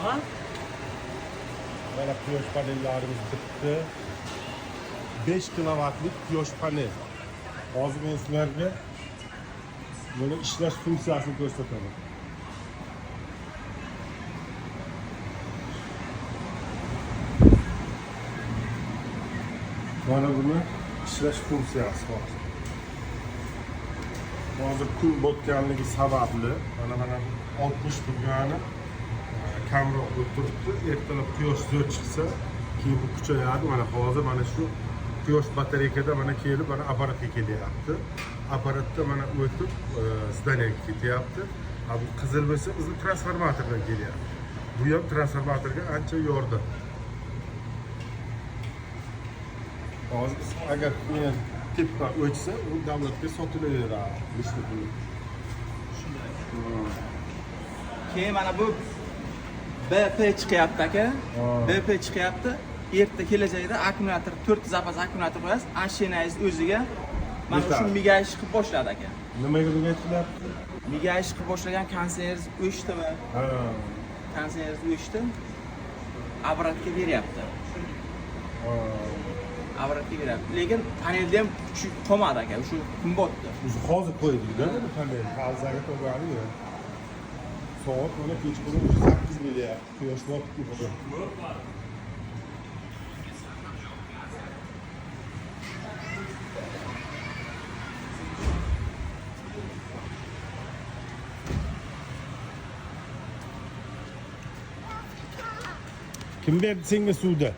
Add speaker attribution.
Speaker 1: Ha?
Speaker 2: Mana quyosh panellarimiz bitdi. 5 kilovatlik quyosh panel. Hozir men sizlarga buni ishlash funksiyasini ko'rsataman. Mana buni ishlash funksiyasi hozir. Hozir kun botganligi sababli mana 60 turgani kamroq bo'lib turibdi. Ertalab quyosh zo'r chiqsa, keyin bu kuchayadi. Mana hozir mana shu quyosh batareykada mana kelib mana apparatga kelyapti. Apparatda mana o'tib здание ga ketyapti. A bu qizil bo'lsa bizni transformatordan kelyapti. Bu ham transformatorga ancha yordam. Hozir biz agar men tepa o'chsa, u davlatga sotilaveradi. Lishni puli.
Speaker 1: Shunday. Keyin mana bu BP chiqyapti aka.
Speaker 2: Ha.
Speaker 1: BP chiqyapti. Erta kelajakda akkumulyator 4 zapas akkumulyator qo'yasiz. Ashinangiz o'ziga mana shu
Speaker 2: Yetadi.
Speaker 1: migayish qilib boshladi aka.
Speaker 2: Nimaga bunga aytilyapti?
Speaker 1: Migayish qilib boshlagan konditsioneringiz o'chdimi?
Speaker 2: Ha.
Speaker 1: Konditsioneringiz o'chdi. Обратga beryapti.
Speaker 2: Ha.
Speaker 1: Обратga beryapti. Lekin panelda ham kuchi qolmadi aka. Shu kun botdi.
Speaker 2: O'zi hozir qo'ydik-da buni panel. Havzaga to'g'ri yo'q. Soat mana kechqurun 8 bo'lyapti. Quyosh botib ketdi. Kim berdi senga suvni?